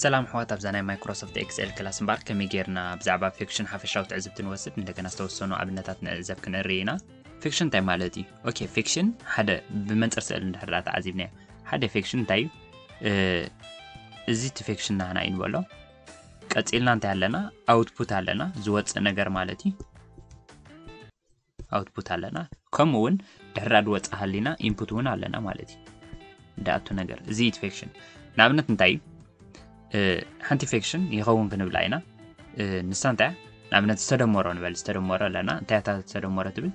ሰላም ኣሕዋት፣ ኣብዛ ናይ ማይክሮሶፍት ኤክስኤል ክላስ እምበኣር ከመይ ጌርና ብዛዕባ ፊክሽን ሓፈሻዊ ትዕዝብቲ ንወስድ፣ እንደገና ዝተወሰኑ ኣብነታት ንዕዘብ ክንርኢ ኢና። ፊክሽን እንታይ ማለት እዩ? ኦኬ፣ ፊክሽን ሓደ ብመንጽር ስእሊ እንድሕር ደኣ ተዓዚብናዮ፣ ሓደ ፊክሽን እንታይ እዩ? እ፣ እዚ እቲ ፊክሽን ናህና እዩ ንበሎ። ቀጺልና እንታይ ኣለና? ኣውትፑት ኣለና፣ ዝወጽእ ነገር ማለት እዩ። ኣውትፑት ኣለና። ከምኡ እውን ድሕር ደኣ ዝወጽእ ሃሊና ኢንፑት እውን ኣለና ማለት እዩ። ደኣቱ ነገር እዚ እቲ ፊክሽን ንኣብነት እንታይ እዩ? እ፣ ሓንቲ ፊክሽን ይኸውን ክንብላ ኢና። እ፣ ንሳ እንታይ እያ? ንኣብነት ዝተደመሮ ንበል፣ ዝተደመሮ ኣለና። እንታይ እታ ዝተደመሮ ትብል?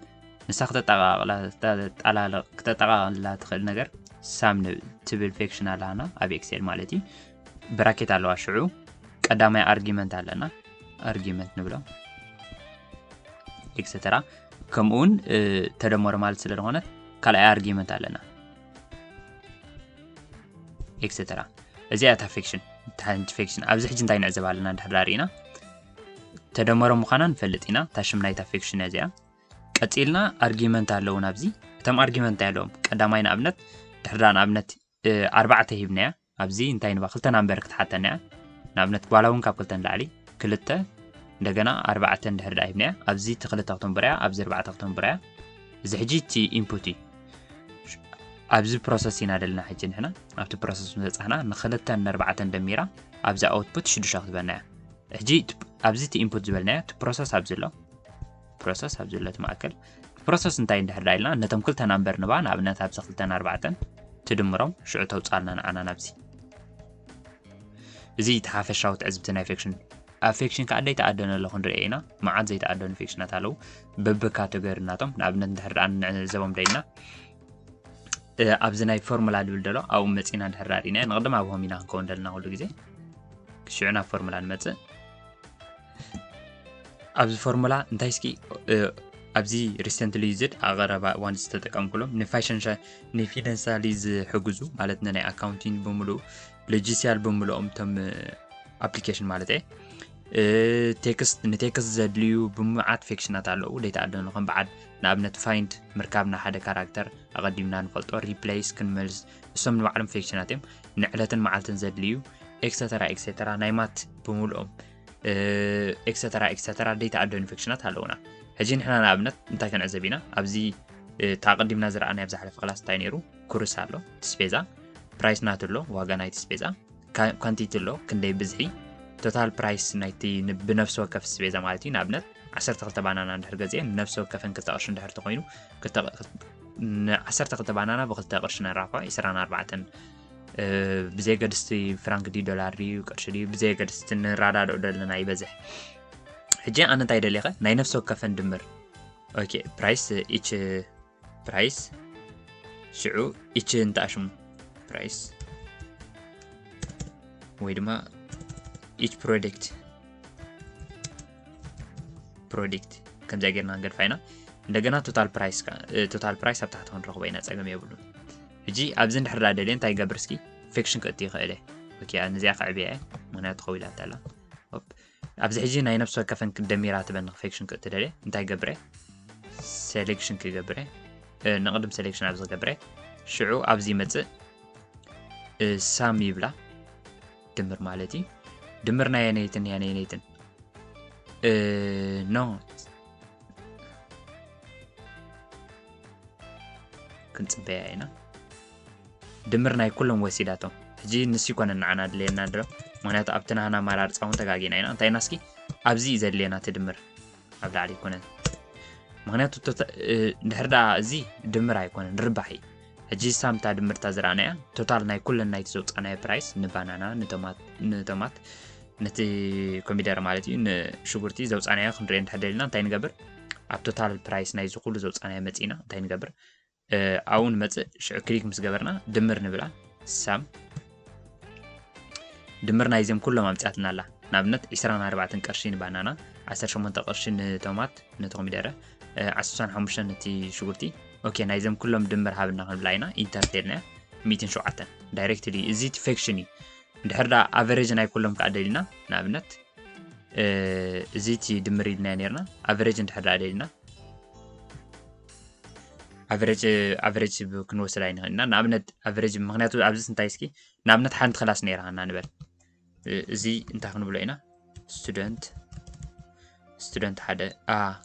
ንሳ ክተጠቓቕላ፣ ክተጠላለ-፣ ክተጠቓቕላ ትኽእል ነገር ሳም ንብል ትብል ፊክሽን ኣለና ኣብ ኤክሴል ማለት እዩ። ብራኬት ኣለዋ። ሽዑ ቀዳማይ ኣርጊመንት ኣለና፣ ኣርጊመንት ንብሎ ኤክሰተራ። ከምኡ እውን እ፣ ተደመሮ ማለት ስለ ዝኾነት ካልኣይ ኣርጊመንት ኣለና ኤክሰተራ። እዚኣ እታ ፊክሽን፣ እታ ሓንቲ ፊክሽን። ኣብዚ ሕጂ እንታይ ንዕዘብ ኣለና እንድሕር ደኣ ርኢና? ተደመሮ ምዃና ንፈልጥ ኢና፣ እታ ሽም ናይታ ፊክሽን እዚኣ። ቀጺልና ኣርጊመንት ኣለዉና ኣብዚ። እቶም ኣርጊመንት እንታይ ኣለዎም? ቀዳማይ ንኣብነት፣ ድሕር ደኣ ንኣብነት እ፣ ኣርባዕተ ሂብናያ። ኣብዚ እንታይ ንባ ክልተ ናምበር ክትሓተና እያ። ንኣብነት ጓላ እውን ካብ ክልተ ንላዕሊ፣ ክልተ፣ እንደገና ኣርባዕተ እንድሕር ደኣ ሂብናያ፣ ኣብዚ እቲ ክልተ ክተንብራ እያ፣ ኣብዚ ኣርባዕተ ክተንብራ እያ። እዚ ሕጂ እቲ ኢንፑት እዩ። ኣብዚ ፕሮሰስ ኢና ደለና ሕጂ ንሕና። ኣብቲ ፕሮሰስ ምስ በጻሕና ንክልተን ንኣርባዕተን ደሚራ ኣብዚ ኣውትፑት ሽዱሽተ ክትበና እያ። ሕጂ እቲ፣ ኣብዚ እቲ ኢንፑት ዝበልናዮ እቲ ፕሮሰስ ኣብዚ ኣሎ። ፕሮሰስ ኣብዚ ዘሎ እቲ ማእከል። ፕሮሰስ እንታይ እንድሕር ደኣ ኢልና ነቶም ክልተ ናምበር ንባ፣ ንኣብነት ኣብዚ ክልተን ኣርባዕተን ትድምሮም ሽዑ ተውጻልና ንዓና ናብዚ። እዚ እቲ ሓፈሻዊ ትዕዝብቲ ናይ ፊክሽን። ኣብ ፊክሽን ከኣ ዘይተኣደነ ኣሎ ክንርኢ ኢና። መዓት ዘይተኣደኑ ፊክሽናት ኣለዉ። በብካተጎሪ ናቶም ንኣብነት እንድሕር ደኣ ንዕዘቦም ደኢልና እ፣ ኣብዚ ናይ ፎርሙላ ዝብል ዘሎ ኣብኡ መጺና እንድሕር ደኣ ርኢናዮ፣ ንቕድም ኣብ ሆም ኢና ክንከውን ደለና ኩሉ ግዜ። ሽዑ ናብ ፎርሙላ ንመጽእ። ኣብዚ ፎርሙላ እንታይ እስኪ፣ እ፣ ኣብዚ ሪሰንትሊ ዩዝድ፣ ኣብ ቀረባ እዋን ዝተጠቀምኩሎም፣ ንፋይናንሻ-፣ ንፊናንሻሊ ዝሕግዙ፣ ማለት ንናይ ኣካውንቲንግ ብምሉኡ፣ ሎጂስቲካል ብምሉኦም፣ እቶም፣ እ፣ ኣፕሊኬሽን ማለት እየ። እ፣ ቴክስት፣ ንቴክስት ዘድልዩ ብመዓት ፊክሽናት ኣለዉ፣ ዘይተኣደኑ፣ ከም በዓል ንኣብነት ፋይንድ፣ ምርካብ ናይ ሓደ ካራክተር፣ ኣቐዲምና ንፈልጦ፣ ሪፕሌስ፣ ክንመልስ፣ እሶም ንባዕሎም ፊክሽናት እዮም። ንዕለትን መዓልትን ዘድልዩ፣ ኤክሰተራ፣ ኤክሰተራ፣ ናይ ማት ብምሉኦም፣ እ፣ ኤክሰተራ፣ ኤክሰተራ፣ ዘይተኣደኑ ፊክሽናት ኣለዉና። ሕጂ ንሕና ንኣብነት እንታይ ክንዕዘብ ኢና? ኣብዚ፣ እ፣ እታ ኣቐዲምና ዝረኣናዮ ኣብ ዝሓለፈ ክላስ እንታይ ነይሩ? ኩርስ ኣሎ፣ እቲ ስፔዛ፣ ፕራይስ ናቱ ኣሎ፣ ዋጋ ናይቲ ስፔዛ፣ ካ-፣ ኳንቲቲ ኣሎ፣ ክንደይ ብዝሒ፣ ቶታል ፕራይስ ናይቲ ን-፣ ብነፍሲ ወከፍ ስፔዛ ማለት እዩ። ንኣብነት ዓሰርተ ክልተ ባናና እንድሕር ገዚኤ፣ ንነፍሲ ወከፈን ክልተ ቅርሺ እንድሕር ተኾይኑ፣ ክልተ ቅ-፣ ን-፣ ዓሰርተ ክልተ ባናና ብክልተ ቅርሺ ነራኽባ፣ ዕስራን ኣርባዕተን፣ እ፣ ብዘየገድስ እቲ ፍራንክ ድዩ ዶላር ድዩ ቅርሺ ድዩ ብዘየገድስ እቲ ንረዳድኦ ዘለና ይበዝሕ። ሕጂ ኣነ እንታይ ደልየ ኸ? ናይ ነፍሲ ወከፈን ድምር። ኦኬ፣ ፕራይስ ኢች ፕራይስ፣ ሽዑ ኢች እንተኣሽሙ ፕራይስ ወይ ድማ ኢች ፕሮደክት፣ ፕሮደክት ከምዚኣ ጌርና ንገድፋ ኢና። እንደገና ቶታል ፕራይስ ከ-፣ እ፣ ቶታል ፕራይስ ኣብ ታሕቲ ክንረኽቦ ኢና፣ ጸገም የብሉን። ሕጂ ኣብዚ እንድሕር ደኣ ደልየ እንታይ ይገብር እስኪ? ፊክሽን ክእቲ ይኽእል እየ። ኦኬ፣ ነዚኣ ከዕብያ እየ፣ ምኽንያቱ ከው ኢላ እንተላ። ኦፕ። ኣብዚ ሕጂ ናይ ነፍሲ ወከፈን ክደሚራ ትበኒ ፊክሽን ክእቲ ደልየ እንታይ ገብረ? ሴሌክሽን ክገብረ። እ፣ ንቕድም ሴሌክሽን ኣብዚ ክገብረ። ሽዑ ኣብዚ ይመጽእ፣ እ፣ ሳም ይብላ። ድምር ማለት እዩ። ድምር ናይ የነይትን የነይነይትን። እ፣ ኖ። ክንጽበያ ኢና። ድምር ናይ ኩሎም ወሲዳቶም። ሕጂ ንሱ ይኮነ ንዓና ድልየና ድሮ። ምኽንያቱ ኣብቲ ናህና ኣማራርጻ እውን ተጋጊና ኢና። እንታይ ኢና እስኪ? ኣብዚ እዩ ዘድልየና እቲ ድምር። ኣብ ላዕሊ ይኮነን። ምኽንያቱ ቶታ-፣ እ፣ እንድሕር ደኣ እዚ ድምር ኣይኮነን፣ ርባሕ እዩ። ሕጂ ሳምታ ድምርታ ዝረኣናያ፣ ቶታል ናይ ኩለን ናይቲ ዘውጻናዮ ፕራይስ፣ ንባናና፣ ንቶማት፣ ንቶማት፣ ነቲ ኮሚደረ ማለት እዩ፣ ንሽጉርቲ ዘውጻናዮ ክንሪኦ እንድሕር ደሊና እንታይ ንገብር? ኣብ ቶታል ፕራይስ ናይዚ ኩሉ ዘውጻናዮ መጺእና እንታይ ንገብር? እ፣ ኣብኡ ንመጽእ፣ ሽዑ ክሊክ ምስ ገበርና ድምር ንብላ፣ ሳም። ድምር ናይዚኦም ኩሎም ኣምጺኣትና ኣላ። ንኣብነት ዕስራን ኣርባዕተን ቅርሺ ንባናና፣ ዓሰርተ ሸሞንተ ቅርሺ ንቶማት፣ ነቲ ኮሚደረ፣ እ፣ ዓሰርተ ሓሙሽተ ነቲ ሽጉርቲ። ኦኬ፣ ናይዚኦም ኩሎም ድምር ሃብና ክንብላ ኢና፣ ኢንተር ተልና፣ ሚእትን ሸውዓተን። ዳይሬክትሊ፣ እዚ እቲ ፊክሽን እዩ። እንድሕር ደኣ ኣቨሬጅ ናይ ኩሎም ከኣ ደሊና፣ ንኣብነት፣ እ፣ እዚ እቲ ድምር ኢልናዮ ኔርና፣ ኣቨሬጅ እንድሕር ደኣ ደሊና፣ ኣቨሬጅ፣ ኣቨሬጅ ብ-፣ ክንወስድ ኣይንኽእል ኢና። ንኣብነት ኣቨሬጅ፣ ምኽንያቱ ኣብዚ እንታይ እስኪ፣ ንኣብነት ሓንቲ ክላስ ነይራ ሃና ንበል። እዚ እንታይ ክንብሎ ኢና? ስቱደንት ስቱደንት ሓደ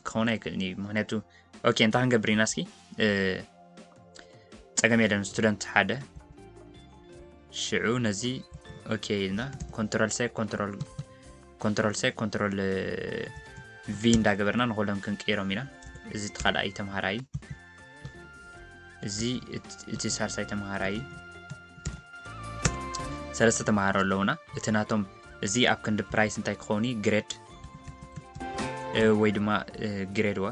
ክኸውን ኣይክእልን እዩ። ምክንያቱ okay እንታይ ክንገብር ኢና እስኪ? ጸገም የለን። ስቱደንት ሓደ ሽዑ ነዚ okay ኢልና control C control control C control V እንዳገበርና ንኮሎም ክንቀይሮም ኢና። እዚ እቲ ካልኣይ ተምሃራይ፣ እዚ እቲ ሳልሳይ ተምሃራይ፣ ሰለስተ ተምሃሮ ኣለውና። እቲ ናቶም እዚ ኣብ ክንዲ price እንታይ ክኸውን እዩ? Grade ወይ ድማ grade ዋ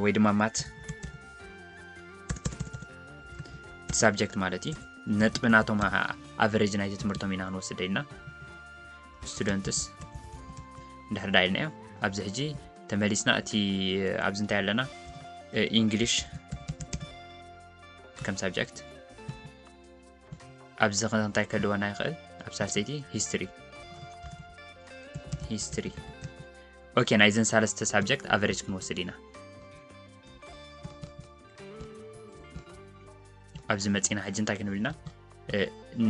ወይ ድማ math subject ማለት እዩ። ነጥቢ ናቶም average ናይቲ ትምህርቶም ኢና ክንወስድ ደሊና። Students እንድሕር ዳ ኢልናዮ ኣብዚ ሕጂ ተመሊስና እቲ ኣብዚ እንታይ ኣለና? English ከም subject ኣብዚ እንታይ ከልወና ይኽእል? ኣብ ሳልሰይቲ history history okay ናይዘን ሰለስተ subject average ክንወስድ ኢና። ኣብዚ መጺና ሕጂ እንታይ ክንብል ኢና?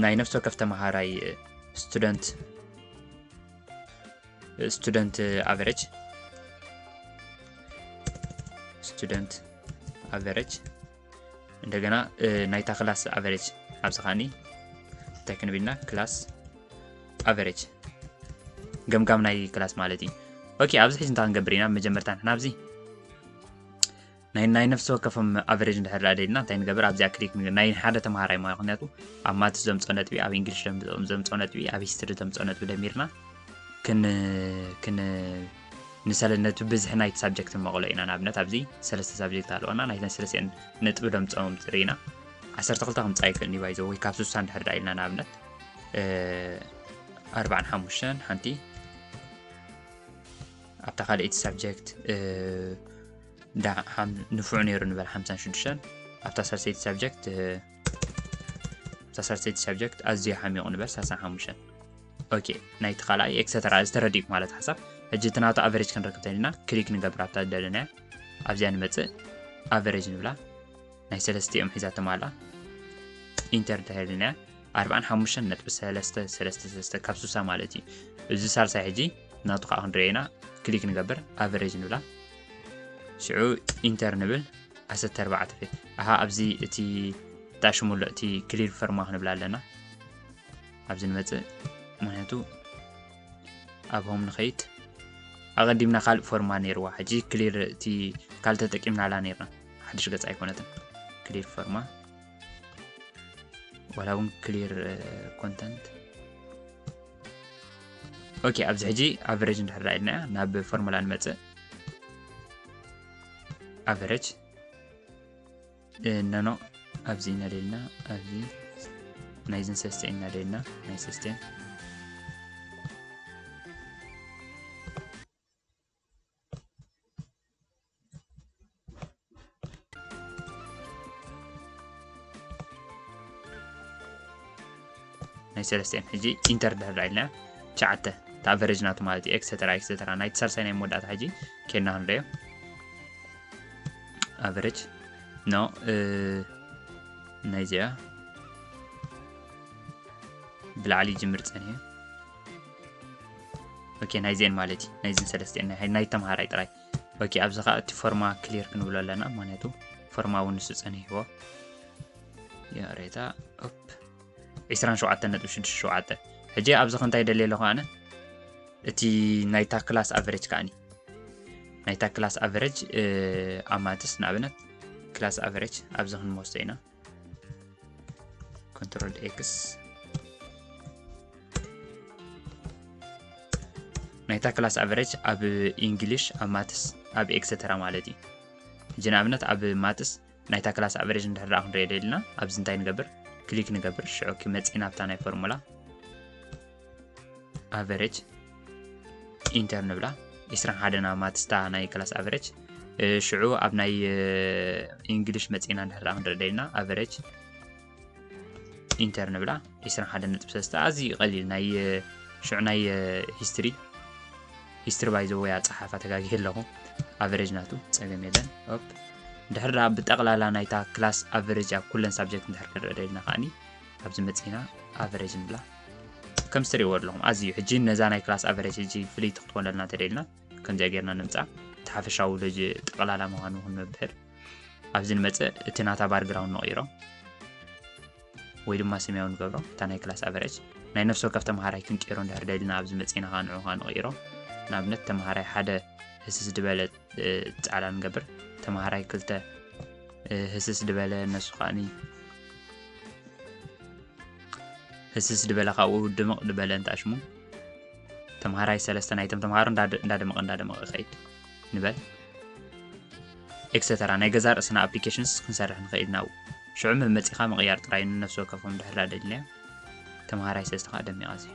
ናይ ነፍሲ ወከፍ ተምሃራይ student student average student average እንደገና ናይታ class average ኣብዚ ኸዓኒ እንታይ ክንብል ኢና? Class average ገምጋም ናይ class ማለት እዩ። Okay ኣብዚ ሕጂ እንታይ ክንገብር ኢና? መጀመርታ ንሕና ኣብዚ ናይ ናይ ነፍሲ ወከፎም average እንድሕር ደኣ ደሊና እንታይ ንገብር? ኣብዚኣ click ንግ ናይ ሓደ ተምሃራይ ማለት ምክንያቱ ኣብ maths ዘምፅኦ ነጥቢ፣ ኣብ English ዘምፅኦ ነጥቢ፣ ኣብ history ዘምፅኦ ነጥቢ ደሚርና ክን ክን ንሰለ ነቲ ብዝሒ ናይቲ subject ንመቕሎ ኢና። ንኣብነት ኣብዚ ሰለስተ subject ኣለዋና፣ ናይተን ሰለስቲአን ነጥቢ ደምፅኦም ርኢና ዓሰርተ ክልተ ከምፃእ ይክእል እዩ ባይዘ ወይ ካብ ስሳ እንድሕር ደኣ ኢልና ንኣብነት ኣርባዓን ሓሙሽተን ሓንቲ ኣብታ ካልኣይቲ subject ንፉዕ ነይሩ ንበል ሓምሳን ሽዱሽተን ኣብታ ሳልሰይቲ subject ኣብታ ሳልሰይቲ subject ኣዝዩ ሓሚቑ ንበል ሰላሳን ሓሙሽተን okay ናይቲ ካልኣይ et cetera እዚ ተረዲእኩ ማለት ሓሳብ ሕጂ እቲ ናቱ average ክንረክብ ተሊና click ንገብር ኣብታ ዝደለናያ ኣብዚኣ ንመፅእ average ንብላ ናይ ሰለስቲኦም ሒዛቶም ኣላ enter እንተሄድናያ ኣርባዓን ሓሙሽተን ነጥቢ ሰለስተ ሰለስተ ሰለስተ ካብ ስሳ ማለት እዩ። እዚ ሳልሳይ ሕጂ ናቱ ከዓ ክንሪኦ ኢና click ንገብር average ንብላ ሽዑ enter ንብል ዓሰርተ ኣርባዕተ ኣሃ ኣብዚ እቲ ጣሽሙሎ እቲ clear forma ክንብላ ኣለና ኣብዚ ንመፅእ ምክንያቱ ኣብ home ንኸይድ ኣቐዲምና ካልእ forma ነይርዋ ሕጂ clear እቲ ካልእ ተጠቂምናላ ነይርና ሓድሽ ገፅ ኣይኮነትን clear forma ዋላ እውን clear content okay ኣብዚ ሕጂ average እንድሕር ኢልና ናብ formula ንመፅእ average no no ኣብዚ ኢና ደልና ኣብዚ ናይዝን ሰለስተ ኢና ደልና ናይ ሰለስተ ናይ ሰለስቲአን ሕጂ enter ድሕር ኢልና ትሽዓተ እቲ average ናቱ ማለት እዩ et cetera et cetera ናይቲ ሳልሳይ ናይ መወዳእታ ሕጂ ኬድና ክንሪኦ average no ናይዚኣ ብላዕሊ ይጅምር ጸኒሑ okay ናይዚአን ማለት እዩ ናይዚን ሰለስቲአን ናይ ተምሃራይ ጥራይ okay ኣብዚ ከዓ እቲ forma clear ክንብሎ ኣለና ምክንያቱ forma እውን ንሱ ጸኒሕዎ ያሬታ ኦፕ ዒስራን ሸውዓተን ነጥቢ ሽዱሽተ ሸውዓተ ሕጂ ኣብዚ ክንታይ ደልየ ኣለኹ ኣነ እቲ ናይታ class average ከዓኒ ናይታ class average ኣብ maths ንኣብነት class average ኣብዚ ክንወስዶ ኢና control x ናይታ class average ኣብ English ኣብ maths ኣብ et cetera ማለት እዩ ሕጂ ንኣብነት ኣብ maths ናይታ class average እንድሕር ደኣ ክንሪኦ ደሊና ኣብዚ እንታይ ንገብር click ንገብር ሽዑ ክመፅእ ናብታ ናይ formula average enter ንብላ ዒስራን ሓደን ኣብ maths ታ ናይ class average ሽዑ ኣብ ናይ English መፂእና እንድሕር ደኣ ክንርኢ ደሊና average enter ንብላ ዒስራን ሓደን ነጥቢ ሰለስተ ኣዝዩ ቀሊል ናይ ሽዑ ናይ history history by the way ኣፀሓሕፋ ተጋጊየ ኣለኹ average ናቱ ፀገም የለን ኦፕ ድሕር ደኣ ብጠቕላላ ናይታ class average ኣብ ኩለን subject እንድሕር ክንርኢ ደሊና ከዓኒ ኣብዚ መጺና ኣቨሬጅ ንብላ። ከም ትሪእዎ ኣለኹም ኣዝዩ ሕጂ ነዛ ናይ ክላስ ኣቨሬጅ ሕጂ ፍልይቲ ክትኮነልና ተደልና ከምዚኣ ጌርና ንምጻእ እቲ ሓፈሻዊ ሎጂ ጠቕላላ ምዃኑ ክንመብህር ኣብዚ ንመጽእ እቲ ናታ ባርግራውንድ ንቕይሮ ወይ ድማ ሰማያዊ ንገብሮ እታ ናይ ክላስ ኣቨሬጅ ናይ ነፍሲ ወከፍ ተምሃራይ ክንቅይሮ እንድሕር ደሊና ኣብዚ መጺና ከዓ ንዑ ከዓ ንቕይሮ። ንኣብነት ተምሃራይ ሓደ ህስስ ዝበለ እ፣ ጻዕዳ ንገብር። ተምሃራይ ክልተ እ፣ ህስስ ዝበለ ነሱ ከዓኒ ህስስ ዝበለ ካብኡ ድምቕ ዝበለ እንተኣሽሙ ተምሃራይ ሰለስተ ናይቶም ተምሃሮ እንዳደ- እንዳደመቐ እንዳደመቐ ይኸይድ ንበል ኤክሰተራ ናይ ገዛ ርእስና ኣፕሊኬሽንስ ክንሰርሕ ንኽእል ናብኡ ሽዑ መመፂኻ ምቕያር ጥራይ ንነፍሲ ወከፎም ድሕር ደሊና ተምሃራይ ሰለስተ ከዓ ደሚቓ እዚ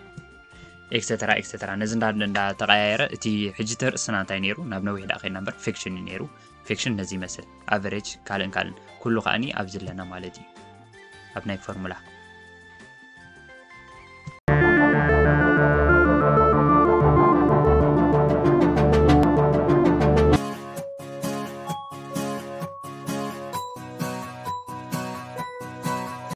ኤክሰተራ ኤክሰተራ ነዚ እንዳ እንዳተቐያየረ እቲ ሕጂ እቲ ርእስና እንታይ ነይሩ ናብ ነዊሕ ዳኣ ከይድና እምበር ፊክሽን እዩ ነይሩ ፊክሽን ነዚ ይመስል ኣቨሬጅ ካልእን ካልእን ኩሉ ከዓኒ ኣብዚ ኣለና ማለት እዩ ኣብ ናይ ፎርሙላ